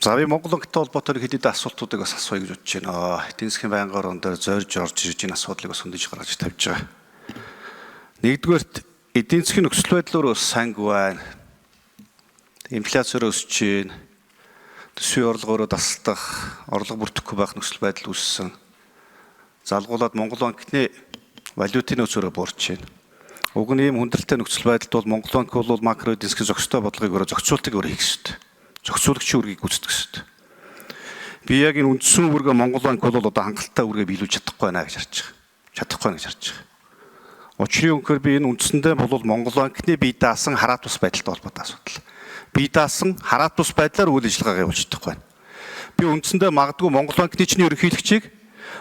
За би Монгол банктай холбоотой хэд хэдэн асуултуудыг бас асууя гэж бодож байна. Эдийн засгийн байнгын орон дээр зорж орж ирж энэ асуудлыг бас хөндөж гаргаж тавьж байгаа. Нэгдүгээрт эдийн засгийн нөхцөл байдлаар бас сайнгүй байна. Инфляцаар өсөж байна. Төсвийн орлогоороо дасалдах, орлого бүрдэхгүй байх нөхцөл байдал үүссэн. Залгуулад Монгол банкны валютын нөөцөөрөө буурч байна. Уг нь ийм хүндрэлтэй нөхцөл байдалд бол Монгол банк бол макро эдийн засгийн зохистой бодлогыг өөрөө зохицуултыг өөрөө хийх ёстой. Зохицуулагчийн үүргийг гүйцэтгэх ёстой. Би яг энэ үндсэн үүргээ Монгол банк бол одоо хангалттай үүргээ биелүүлж чадахгүй байна гэж харж байгаа. Чадахгүй байна гэж харж байгаа. Учрын үнэхээр би энэ үндсэндээ бол Монгол банкны бие даасан хараат бус байдалтай холбоотой асуудал. Бие даасан хараат бус байдлаар үйл ажиллагаагаа явуулж чадахгүй байна. Би үндсэндээ магадгүй Монгол банкны чиний ерөнхийлөгчийг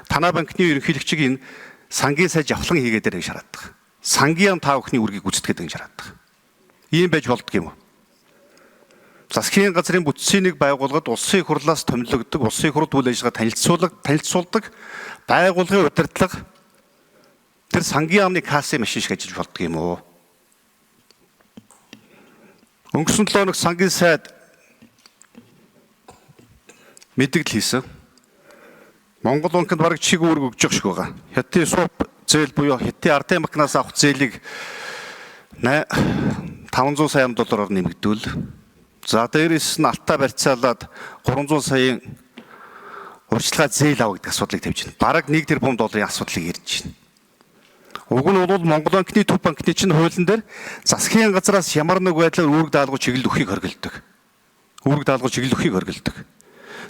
танай банкны ерөнхийлөгчийг энэ сангийн сайд явхлан хийгээд ирэх гэж хараад байгаа. Сангийн яам та бүхний үүргийг гүйцэтгээд гэж хараад байгаа. Ийм байж болдго юм уу? Засгийн газрын бүтцийн нэг байгууллагад улсын их хурлаас томилогддог, улсын их хурлд үйл ажиллагаа танилцуулдаг байгууллагын удирдлага тэр сангийн яамны кассын машин шиг ажиллаж болдго юм уу? Өнгөрсөн 7 хоног сангийн сайд мэдгэл хийсэн. Монгол банкнд бараг чиг үүрэг өгж байгаа шиг байгаа. Хятадын суп зээл буюу хятадын ардын банкнаас авах зээлийг 500 сая доллараар нэмэгдүүл. За дээрээс нь алтаа барьцаалаад 300 саяын урьдчилгаа зээл авах гэдэг асуудлыг тавьж байна. Бараг 1 тэрбум долларын асуудлыг ярьж байна. Уг нь бол Монгол банкны төв банкны чинь хуулийн дээр засгийн газраас ямар нэг байдлаар үүрэг даалгавар чиглэл өгөхийг хоригддог. Үүрэг даалгавар чиглэл өгөхийг хоригддог.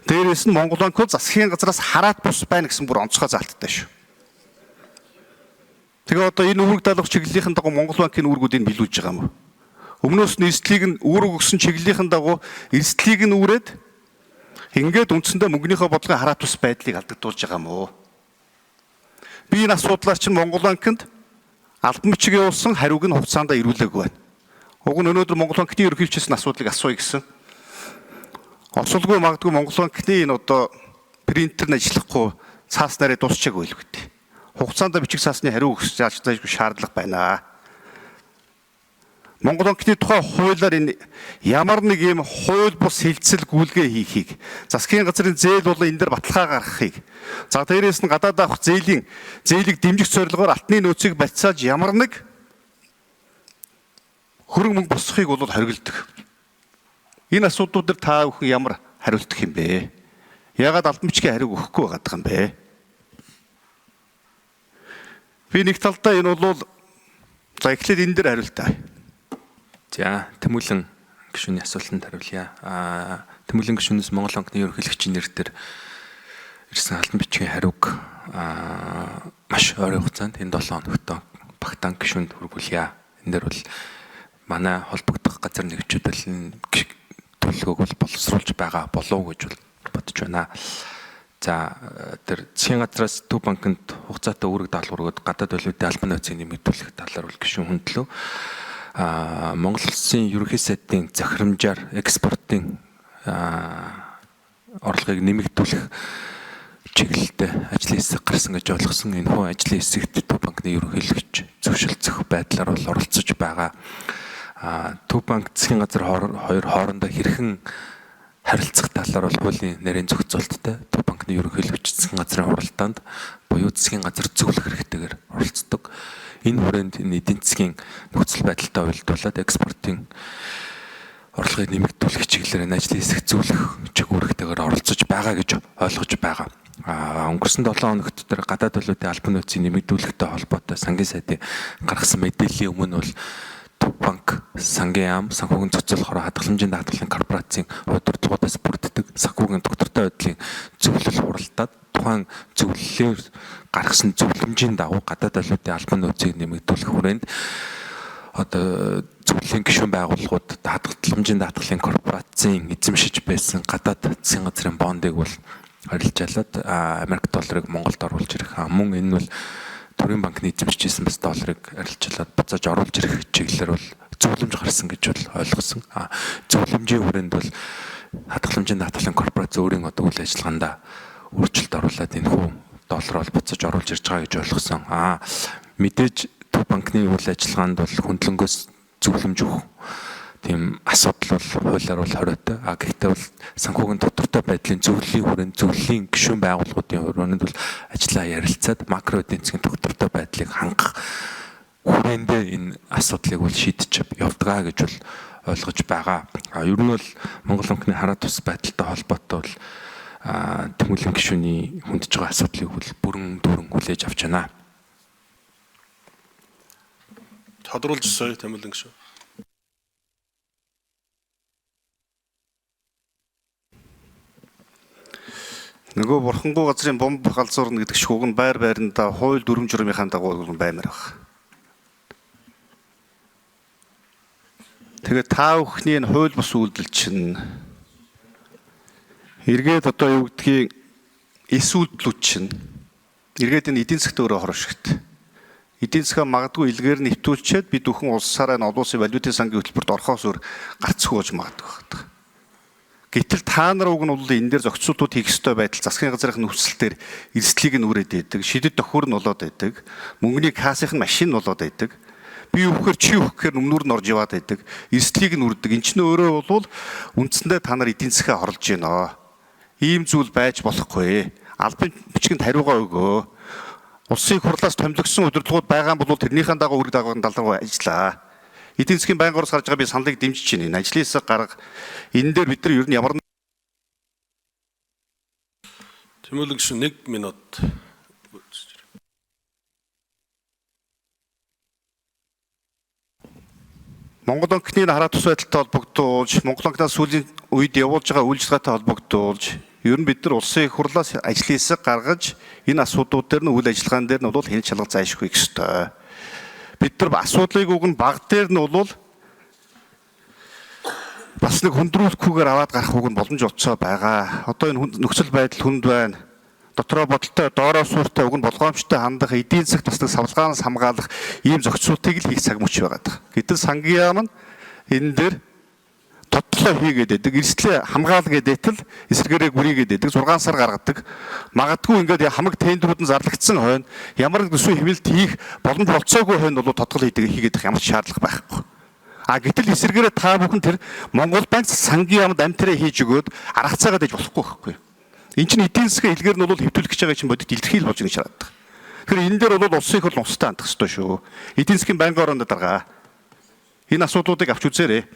Дээрээс нь Монгол банк бол засгийн газраас хараат бус байна гэсэн бүр онцгой заалттай шүү. Тэгээ одоо энэ үүрэг даалгавар чиглэлийн дагуу Монгол банкны үүргүүдийг биелүүлж байгаа юм уу? Өмнөөс нь эрсдлийг нь үүрэг өгсөн чиглэлийн дагуу эрсдлийг нь үүрээд ингээд үндсэндээ мөнгөнийхөө бодлогын хараат бус байдлыг алдагдуулж байгаа юм уу? Би энэ асуудлаар чинь Монгол банкнд албан бичиг явуулсан хариуг нь хугацаанд ирүүлээгүй байна. Уг нь өнөөдөр Монгол банкны ерөнхийлөгчөөс асуудлыг асууя гэсэн. Осолгүй магадгүй Монгол банкны энэ одоо принтер нь ажиллахгүй цаас нарыг дуусчаагүй л гэдэг. Хугацаанд бичиг цаасны хариу өгөх зааж шаардлага байна. Монгол банкны тухай хуулиар энэ ямар нэг юм хууль бус хилцэл гүйлгээ хийхийг, засгийн газрын зээл болон энэ дээр баталгаа гаргахыг, за дээрээс нь гадаад авах зээлийн зээлийг дэмжих зорилгоор алтны нөөцийг барьцааж ямар нэг хөрөнгө мөнгө босгохыг бол хоригддог. Энэ асуудлууд дээр та бүхэн ямар хариултах юм бэ? Яагаад албан бичгийн хариуг өгөхгүй байгаад юм бэ? Би нэг талдаа энэ бол за эхлээд энэ дээр хариултаа. За, Тэмүүлэн гишүүний асуултанд хариулъя. Тэмүүлэн гишүүнээс Монгол банкны ерөнхийлөгчийн нэр дээр ирсэн албан бичгийн хариуг маш ойрын хугацаанд энэ 7 хоногт багтаан гишүүнд хүргүүлье. Энэ дээр бол манай холбогдох газар нэгжүүд бол энэ төлөвлөгөөг бол боловсруулж байгаа болов уу гэж бол бодож байна. За, тэр засгийн газраас Төв банкнд хугацаатай үүрэг даалгавар өгөөд гадаад валютын албан нөөцийг нэмэгдүүлэх талаар бол гишүүн хөндлөө. Монгол улсын ерөнхий сайдын захирамжаар экспортын орлогыг нэмэгдүүлэх чиглэлтэй ажлын хэсэг гарсан гэж ойлгосон. Энэ хүү ажлын хэсэгт Төв банкны ерөнхийлөгч зөвшөлдсөх байдлаар бол оролцож байгаа. Төв банк засгийн газар хоёр хоорондоо хэрхэн харилцах талаар бол хуулийн нарийн зохицуулттай Төв банкны ерөнхийлөгч засгийн газрын хуралдаанд буюу засгийн газар зөвлөх хэрэгтэйгээр оролцдог. Энэ хүрээнд энэ эдийн засгийн нөхцөл байдалтай уялдуулаад экспортын орлогыг нэмэгдүүлэх чиглэлээр энэ ажлын хэсэг зөвлөх чиг үүрэгтэйгээр оролцож байгаа гэж ойлгож байгаа. Өнгөрсөн 7 хоногт тэр гадаад валютын албан нөөцийг нэмэгдүүлэхтэй холбоотой сангийн сайдын гаргасан мэдээллийн өмнө бол Төв банк, сангийн яам, санхүүгийн зохицуулах хадгаламжийн даатгалын корпорацийн удирдлагуудаас бүрддэг санхүүгийн доктортой байдлын зөвлөл хуралдаад тухайн зөвлөлөөр гаргасан зөвлөмжийн дагуу гадаад валютын албан нөөцийг нэмэгдүүлэх хүрээнд одоо зөвлөлийн гишүүн байгууллагууд хадгаламжийн даатгалын корпорацийн эзэмшиж байсан гадаад засгийн газрын бондыг бол арилжаалаад Америк долларыг Монголд оруулж ирэх. Мөн энэ нь бол Төрийн банкны эзэмшиж байсан бас долларыг арилжаалаад буцааж оруулж ирэх чиглэлээр бол зөвлөмж гарсан гэж бол ойлгосон. Зөвлөмжийн хүрээнд бол хадгаламжийн даатгалын корпорац өөрийн одоо үйл ажиллагаанд өөрчлөлт оруулаад энэ хүү доллар бол буцааж оруулж ирж байгаа гэж ойлгосон. Мэдээж Төв банкны үйл ажиллагаанд бол хөндлөнгөөс зөвлөмж өгөх тийм асуудал бол хуулиар бол хориотой. А гэхдээ бол санхүүгийн тодорхой байдлын зөвлөлийн хүрээнд, зөвлөлийн гишүүн байгууллагуудын хүрээнд бол ажлаа ярилцаад макро эдийн засгийн тодорхой байдлыг хангах хүрээндээ энэ асуудлыг бол шийдэж явдгаа гэж бол ойлгож байгаа. А ер нь бол Монгол банкны хараа тус байдалтай холбоотой бол Тэмүүлэн гишүүний хүндэж байгаа асуудлыг бол бүрэн дүүрэн хүлээж авч байна. Тодруулж өсөе Тэмүүлэн гишүүн. Нөгөө бурхангуй газрын бомб галзуурна гэдэг шиг уг нь байр байрандаа хууль дүрм журмынхаа дагуу баймар баг. Тэгээ та бүхний энэ хууль бус үйлдэл чинь эргээд одоо юу гэдгийг эс үйлдэлүүд чинь эргээд энэ эдийн засгт өөрөө хорошигт. Эдийн засгаа магадгүй илгээр нэвтүүлчихэд бид бүхэн улсаараа энэ олон улсын валютын сангийн хөтөлбөрт орохоос өөр гарцгүй болж магадгүй байна. Гэтэл та нар уг нь бол энэ дээр зохицуултууд хийх ёстой байдал засгийн газрын нөхцөл дээр эрсдлийг нь үрээд байдаг, шидэд тохиор нь болоод байдаг, мөнгөний кассынх нь машин болоод байдаг. Би өвхөр чи өвхөөр өмнөр нь орж яваад байдаг. Эрсдлийг нь үрдэг. Энд чинь өөрөө бол үндсэндээ та нар эдийн засгаа хорлож байна. Ийм зүйл байж болохгүй. Албан бичгэнд хариугаа өгөө. Улсын хурлаас томилогдсон удирдлагууд байгаа бол тэрнийхэн дагуу үүрэг дагаврын далруу ажиллаа. Эдийн засгийн байнгын ороос гарч байгаа би саналыг дэмжиж байна. Энэ ажлын хэсэг гарга. Энэ дээр бид нар ер нь ямар Тэмүүлэн гишүүн 1 минут. Монгол банкны хараа тус байдалтай холбогдуулж, Монгол банкнаас сүүлийн үед явуулж байгаа үйл ажиллагаатай холбогдуулж, ер нь бид нар улсын их хурлаас ажлын хэсэг гаргаж энэ асуудлууд дээр нь үйл ажиллагаан дээр нь бол хэн чалга зайлшгүй гэх ёстой. Бид нар асуудлыг уг нь баг дээр нь бол бас нэг хүндрүүлэхгүйгээр аваад гарах уг нь боломж олцоо байгаа. Одоо энэ нөхцөл байдал хүнд байна. Дотроо бодолтой, доороо сууртай уг нь болгоомжтой хандах, эдийн засагт бас нэг савлгаанаас хамгаалах ийм зохицуултыг л хийх цаг мөч байгаа даа. Гэтэл сангийн яам нь энэ дээр тодлоо хийгээд байдаг, эрсдлээ хамгаалгээд байтал эсрэгээрээ гүрийгээд байдаг, 6 сар гаргадаг. Магадгүй ингээд хамаг тендерүүд нь зарлагдсан хойно ямар нэг төсвийн хэмнэлт хийх боломж болцоогүй хойно бол тодгол хийгээд их ямар ч шаардлага байхгүй. А гэтэл эсрэгээрээ та бүхэн тэр Монгол банк сангийн яамд амь тэрэ хийж өгөөд аргацаагаад иж болохгүй байхгүй. Энд чинь эдийн засгийн хэлгээр нь бол хэвтүүлэх гэж байгаа чинь бодит илэрхийл болж байгаа гэж хараад байгаа. Тэгэхээр энэ дээр бол улсын их хурл устай хандах ёстой шүү. Эдийн засгийн байнгын ороонд даргаа. Энэ асуудлуудыг авч үзээрэй.